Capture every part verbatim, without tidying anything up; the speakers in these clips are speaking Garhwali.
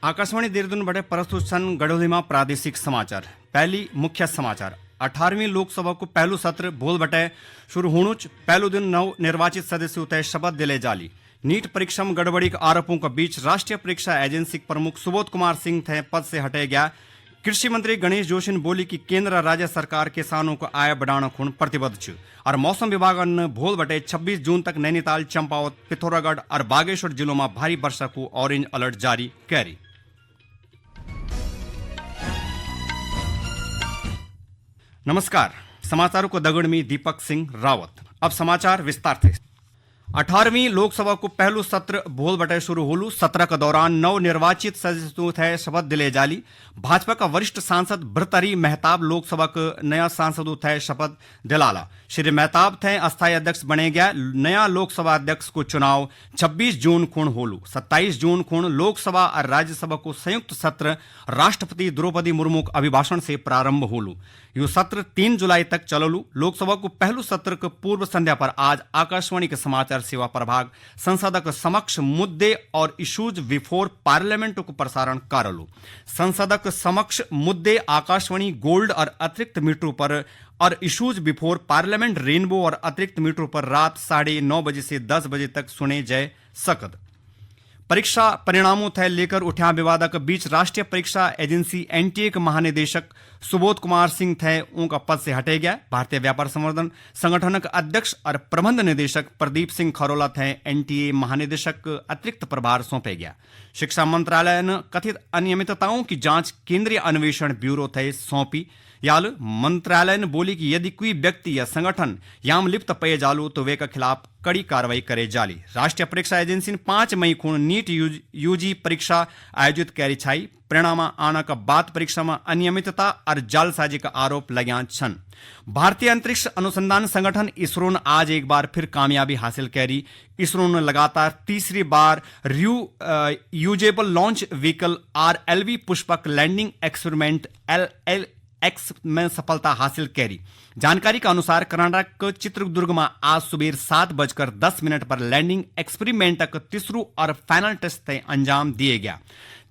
आकाशवाणी देहरादून बटे प्रस्तुत छन गढ़ोली मा प्रादेशिक समाचार। पहली मुख्य समाचार। अठारहवीं लोकसभा को पहलू सत्र भोल बटे शुरू होणु च। पहलू दिन नव निर्वाचित सदस्यों तय शपथ दिले जाली। नीट परीक्षा में गड़बड़ी के आरोपों के बीच राष्ट्रीय परीक्षा एजेंसी के प्रमुख सुबोध कुमार सिंह थे पद से हटे गया। कृषि मंत्री गणेश जोशी ने बोली कि केंद्र और राज्य सरकार किसानों को आय बढ़ाना खुण प्रतिबद्ध छु। और मौसम विभाग ने भोल बटे छब्बीस जून तक नैनीताल, चंपावत, पिथौरागढ़ और बागेश्वर जिलों में भारी वर्षा को ऑरेंज अलर्ट जारी करी। नमस्कार, समाचारों को दगड़ में दीपक सिंह रावत। अब समाचार विस्तार से। अठारहवीं लोकसभा को पहलू सत्र भोल बटे शुरू होलू। सत्र के दौरान नव निर्वाचित सदस्यों थे शपथ दिले जाली। भाजपा का वरिष्ठ सांसद भर्तहरि महताब लोकसभा के नया सांसदों थे शपथ दिलाला। श्री महताब थे अस्थायी अध्यक्ष बने गया। नया लोकसभा अध्यक्ष को चुनाव छब्बीस जून खुण होलू। सत्ताईस जून खुण लोकसभा और राज्यसभा को संयुक्त सत्र राष्ट्रपति द्रौपदी मुर्मू के अभिभाषण से प्रारंभ होलू। यो सत्र तीन जुलाई तक चललू। लोकसभा को पहलू सत्र के पूर्व संध्या पर आज आकाशवाणी के समाचार सेवा प्रभाग संसद के समक्ष मुद्दे और issues before parliament को प्रसारण करलू। संसद के समक्ष मुद्दे आकाशवाणी गोल्ड और अतिरिक्त मीटरों पर और issues before parliament रेनबो और अतिरिक्त मीटरों पर रात साढ़े नौ बजे से दस बजे तक सुने जा सकद। परीक्षा परिणामों थे लेकर उठ्या विवाद के बीच राष्ट्रीय परीक्षा एजेंसी एनटीए के महानिदेशक सुबोध कुमार सिंह थे उनका पद से हटे गया। भारतीय व्यापार संवर्धन संगठन के अध्यक्ष और प्रबंध निदेशक प्रदीप सिंह खरोला थे एनटीए महानिदेशक के अतिरिक्त प्रभार सौंपे गया। शिक्षा मंत्रालय ने कथित अनियमितताओं की जांच केंद्रीय अन्वेषण ब्यूरो थे सौंपी। याल मंत्रालय ने बोली कि यदि कोई व्यक्ति या संगठन याम लिप्त पाए जालू तो वे का खिलाफ कड़ी कार्रवाई करे जाली। राष्ट्रीय परीक्षा एजेंसी ने पाँच मई खुण नीट यूजी परीक्षा आयोजित कैरी छाई। परिणाम आना का बाद परीक्षा में अनियमितता और जालसाजी का आरोप लग्यां छन। भारतीय अंतरिक्ष अनुसंधान संगठन इसरो ने आज एक बार फिर कामयाबी हासिल कैरी। इसरो ने लगातार तीसरी बार reusable launch vehicle RLV Pushpak landing experiment L E X में सफलता हासिल कैरी। जानकारी के अनुसार कर्नाटक के चित्रदुर्ग में आज सुबेर सात बजकर दस मिनट पर लैंडिंग एक्सपेरिमेंट का तीसरू और फाइनल टेस्ट तय अंजाम दिए गया।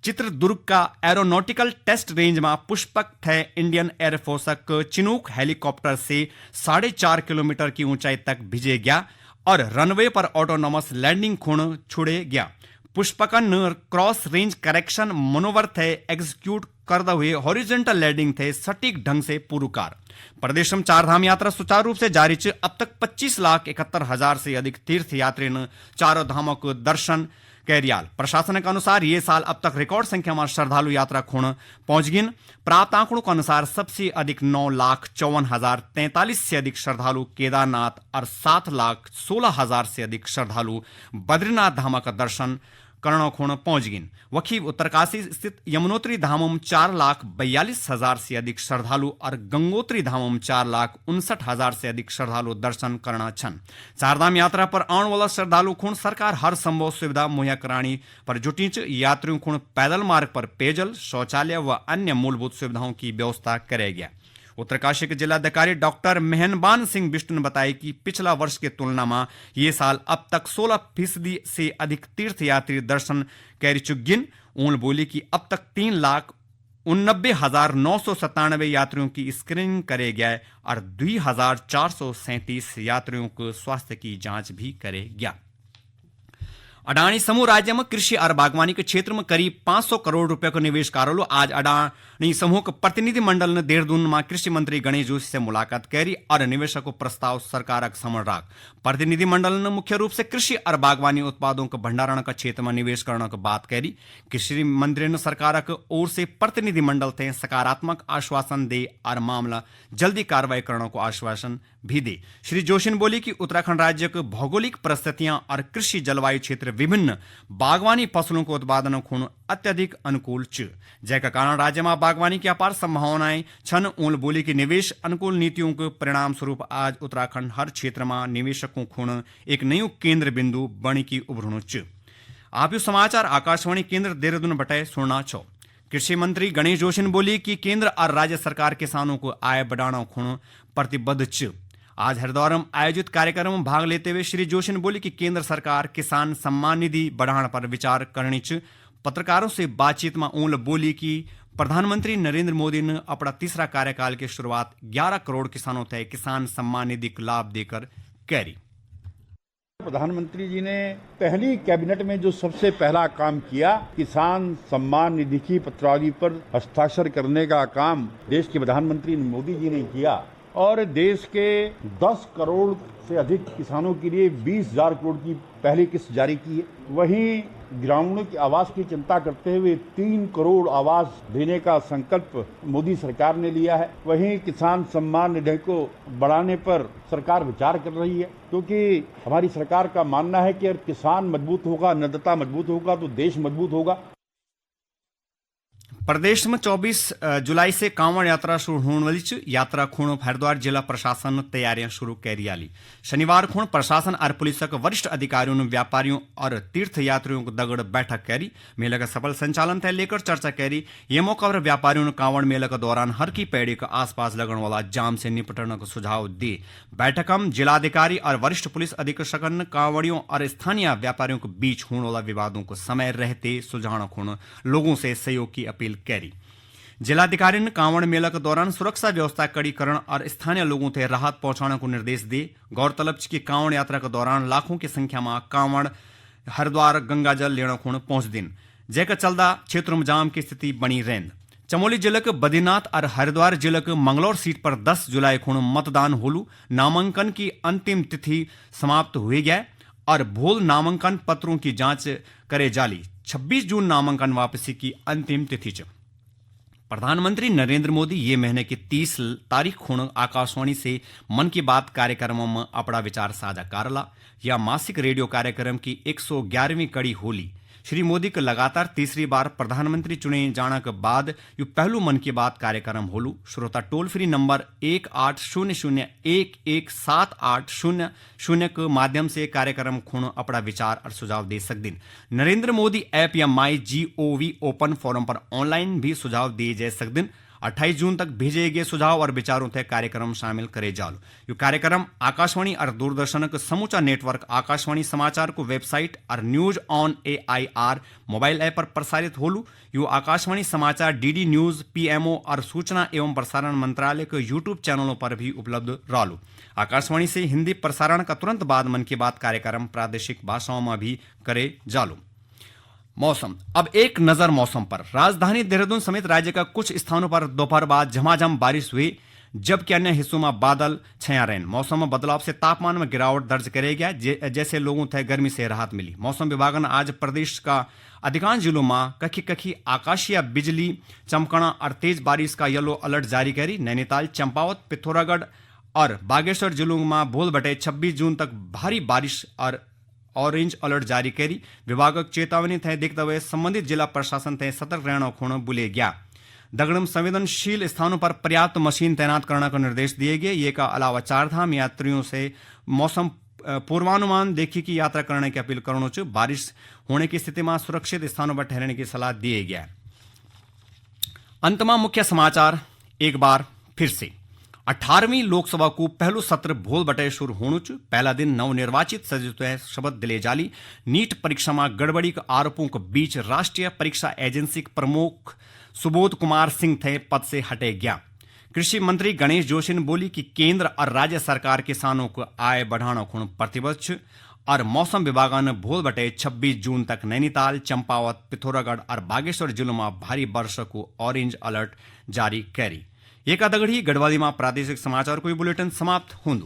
चित्रदुर्ग का एरोनॉटिकल टेस्ट रेंज में पुष्पक थे इंडियन एयरफोर्स के चिनूक हेलीकॉप्टर से साढ़े चार किलोमीटर की ऊंचाई तक भेजे गया और रनवे पर ऑटोनॉमस लैंडिंग खुण छुड़े गया। पुष्पकन क्रॉस रेंज करेक्शन मनोवर थे एग्जीक्यूट करदा हुए हॉरिजॉन्टल लैंडिंग थे सटीक ढंग से पूरू कार। प्रदेश में चार धाम यात्रा सुचारू रूप से जारी च। अब तक पच्चीस लाख इकहत्तर हजार से अधिक तीर्थ यात्री ने चारों धामों को दर्शन कैरियाल। प्रशासन के अनुसार ये साल अब तक रिकॉर्ड संख्या में श्रद्धालु यात्रा खुण पहुंच गिन। प्राप्त आंकड़ों के अनुसार सबसे अधिक नौ लाख चौवन हजार तैंतालीस से अधिक श्रद्धालु केदारनाथ और सात लाख सोलह हजार से अधिक श्रद्धालु बद्रीनाथ धामा का दर्शन करणा खुण पहुंच गिन। वखी उत्तरकाशी स्थित यमुनोत्री धामम चार लाख बयालीस हजार से अधिक श्रद्धालु और गंगोत्री धामम चार लाख उनसठ हजार से अधिक श्रद्धालु दर्शन करणा छन। चारधाम यात्रा पर आने वाला श्रद्धालु खुण सरकार हर संभव सुविधा मुहैया करानी पर जुटी च। यात्रियों खुण पैदल मार्ग पर पेयजल, शौचालय व अन्य मूलभूत सुविधाओं की व्यवस्था करे गया। उत्तरकाशी के जिलाधिकारी डॉक्टर मेहनबान सिंह बिष्ट ने बताया कि पिछला वर्ष की तुलना में ये साल अब तक सोलह फीसदी से अधिक तीर्थ यात्री दर्शन कर चुक गिन। उन्होंने बोली कि अब तक तीन लाख उननब्बे हजार नौ सौ सत्तानवे यात्रियों की स्क्रीनिंग करे गया है और दो हजार चार सौ सैंतीस यात्रियों को स्वास्थ्य की जांच भी करे गया। अडाणी समूह राज्य में कृषि और बागवानी के क्षेत्र में करीब पाँच सौ करोड़ रुपए को निवेश कारोलो। आज अडाणी समूह के प्रतिनिधि मंडल ने देहरादून में कृषि मंत्री गणेश जोशी से मुलाकात करी और निवेशक को प्रस्ताव सरकार के समण राख। प्रतिनिधि मंडल ने मुख्य रूप से कृषि और बागवानी उत्पादों के भंडारण का क्षेत्र में निवेश करने की बात करी। कृषि मंत्री ने सरकार के ओर से प्रतिनिधि मंडल थे सकारात्मक आश्वासन दे और मामला जल्दी कार्रवाई करने को आश्वासन भी दी। श्री जोशी ने बोली कि उत्तराखंड राज्य के भौगोलिक परिस्थितियां और कृषि जलवायु क्षेत्र विभिन्न बागवानी फसलों के उत्पादन खुण अत्यधिक अनुकूल च, जैका कारण राज्य में बागवानी की अपार संभावनाएं छन। उन्होंने बोली कि निवेश अनुकूल नीतियों के परिणाम स्वरूप आज उत्तराखंड हर क्षेत्र में निवेशकों खुण एक नयू केंद्र बिंदु बनी की उभरणु च। आप यू समाचार आकाशवाणी केंद्र देहरादून बटे सुनना छो। कृषि मंत्री गणेश जोशी ने बोली कि केंद्र और राज्य सरकार किसानों को आय बढ़ाना खुण प्रतिबद्ध च। आज हरिद्वार में आयोजित कार्यक्रम में भाग लेते हुए श्री जोशी ने बोली कि केंद्र सरकार किसान सम्मान निधि बढ़ाने पर विचार करनी च। पत्रकारों से बातचीत में ऊन बोली कि प्रधानमंत्री नरेंद्र मोदी ने अपना तीसरा कार्यकाल की शुरुआत ग्यारह करोड़ किसानों तक किसान सम्मान निधि का लाभ देकर करी। प्रधानमंत्री जी ने पहली कैबिनेट में जो सबसे पहला काम किया, किसान सम्मान निधि की पत्रावली पर हस्ताक्षर करने का काम देश के प्रधानमंत्री मोदी जी ने किया और देश के दस करोड़ से अधिक किसानों के लिए बीस हज़ार करोड़ की पहली किस्त जारी की है। वहीं ग्रामीणों की आवास की चिंता करते हुए तीन करोड़ आवास देने का संकल्प मोदी सरकार ने लिया है। वहीं किसान सम्मान निधि को बढ़ाने पर सरकार विचार कर रही है, क्योंकि हमारी सरकार का मानना है कि अगर किसान मजबूत होगा, अन्नदाता मजबूत होगा, तो देश मजबूत होगा। प्रदेश में चौबीस, अ, जुलाई से कांवड़ यात्रा शुरू होने वाली च। यात्रा खुण हरिद्वार जिला प्रशासन तैयारियां शुरू कर रियाली। शनिवार खुण प्रशासन और पुलिस के वरिष्ठ अधिकारियों ने व्यापारियों और तीर्थयात्रियों को दगड़ बैठक करी। मेला का सफल संचालन तय लेकर चर्चा करी। ये मौका पर व्यापारियों ने कांवड़ मेला के दौरान हर की पैड़ी के आसपास लगने वाला जाम से निपटने का सुझाव दिए। बैठक में जिलाधिकारी और वरिष्ठ पुलिस अधीक्षकन कांवड़ियों और स्थानीय व्यापारियों के बीच होने वाला विवादों को समय रहते सुलझाना खुण लोगों से सहयोग की अपील करी। जिलाधिकारी ने कांवड़ मेला के दौरान सुरक्षा व्यवस्था कड़ी करण और स्थानीय लोगों तक राहत पहुंचाने को निर्देश दिए। गौरतलब च कि कांवड़ यात्रा के दौरान लाखों की संख्या में कांवड़ हरिद्वार गंगाजल लेना खुण पहुंच दिन, जेका चलदा क्षेत्र में जाम की स्थिति बनी रहंद। चमोली जिले के बद्रीनाथ और हरिद्वार जिले के मंगलौर सीट पर दस जुलाई खुण मतदान होलू। नामांकन की अंतिम तिथि समाप्त हुई गया और भूल नामांकन पत्रों की जांच करे जाली। छब्बीस जून नामांकन वापसी की अंतिम तिथि च। प्रधानमंत्री नरेंद्र मोदी ये महीने की तीस तारीख खुण आकाशवाणी से मन की बात कार्यक्रम में अपना विचार साझा करला। या मासिक रेडियो कार्यक्रम की एक सौ ग्यारहवीं कड़ी होली। श्री मोदी को लगातार तीसरी बार प्रधानमंत्री चुने जाने के बाद यु पहलू मन की बात कार्यक्रम होलू। श्रोता टोल फ्री नंबर एक आठ शून्य शून्य एक एक सात आठ शून्य शून्य के माध्यम से कार्यक्रम खुण अपना विचार और सुझाव दे सकदिन। नरेंद्र मोदी ऐप या माई जी ओ वी ओपन फोरम पर ऑनलाइन भी सुझाव दिए जा सकदिन। अट्ठाईस जून तक भेजे गए सुझाव और विचारों तय कार्यक्रम शामिल करे जालो। यो कार्यक्रम आकाशवाणी और दूरदर्शन के समूचा नेटवर्क, आकाशवाणी समाचार को वेबसाइट और news on A I R mobile app पर प्रसारित होलू। यो आकाशवाणी समाचार, D D news, P M O और सूचना एवं प्रसारण मंत्रालय के YouTube चैनलों पर भी उपलब्ध रहलू। आकाशवाणी से हिंदी प्रसारण का तुरंत बाद मन की बात कार्यक्रम प्रादेशिक भाषाओं में भी करे जालू। मौसम। अब एक नजर मौसम पर। राजधानी देहरादून समेत राज्य का कुछ स्थानों पर दोपहर बाद झमाझम बारिश हुई, जबकि अन्य हिस्सों में बादल छाया रहन। मौसम में बदलाव से तापमान में गिरावट दर्ज करे गया, जे-, जैसे लोगों थे गर्मी से राहत मिली। मौसम विभाग ने आज प्रदेश का अधिकांश जिलों में कखी कखी आकाशीय बिजली चमकना और तेज बारिश का येलो अलर्ट जारी करी। नैनीताल, चंपावत, पिथौरागढ़ और बागेश्वर जिलों में भोल बटे छब्बीस जून तक भारी बारिश और ऑरेंज अलर्ट जारी करी। विभाग चेतावनी थे देखते हुए संबंधित जिला प्रशासन थे सतर्क रहना खुण बुले गया। दगड़म संवेदनशील स्थानों पर पर्याप्त मशीन तैनात करने का निर्देश दिए गए। ये का अलावा चार धाम यात्रियों से मौसम, अ, पूर्वानुमान देखी की यात्रा करने की अपील करणो च। बारिश होने की स्थिति में सुरक्षित स्थानों पर ठहरने की सलाह दिए गया। अंत में मुख्य समाचार एक बार फिर से। अठारहवीं लोकसभा को पहलू सत्र भोल बटे शुरू होणु च। पहला दिन नवनिर्वाचित सदस्यों शपथ दिले जाली। नीट परीक्षा में गड़बड़ी के आरोपों के बीच राष्ट्रीय परीक्षा एजेंसी के प्रमुख सुबोध कुमार सिंह थे पद से हटे गया। कृषि मंत्री गणेश जोशी ने बोली कि केंद्र और राज्य सरकार किसानों को आय बढ़ाना खुण प्रतिबद्ध छ और मौसम विभाग ने भोल बटे छब्बीस जून तक नैनीताल, चंपावत, पिथौरागढ़ और बागेश्वर जिलों में भारी वर्षा को ऑरेंज अलर्ट जारी करी। ये का दगड़ी गढ़वाली में प्रादेशिक समाचार को ये बुलेटिन समाप्त होंदु।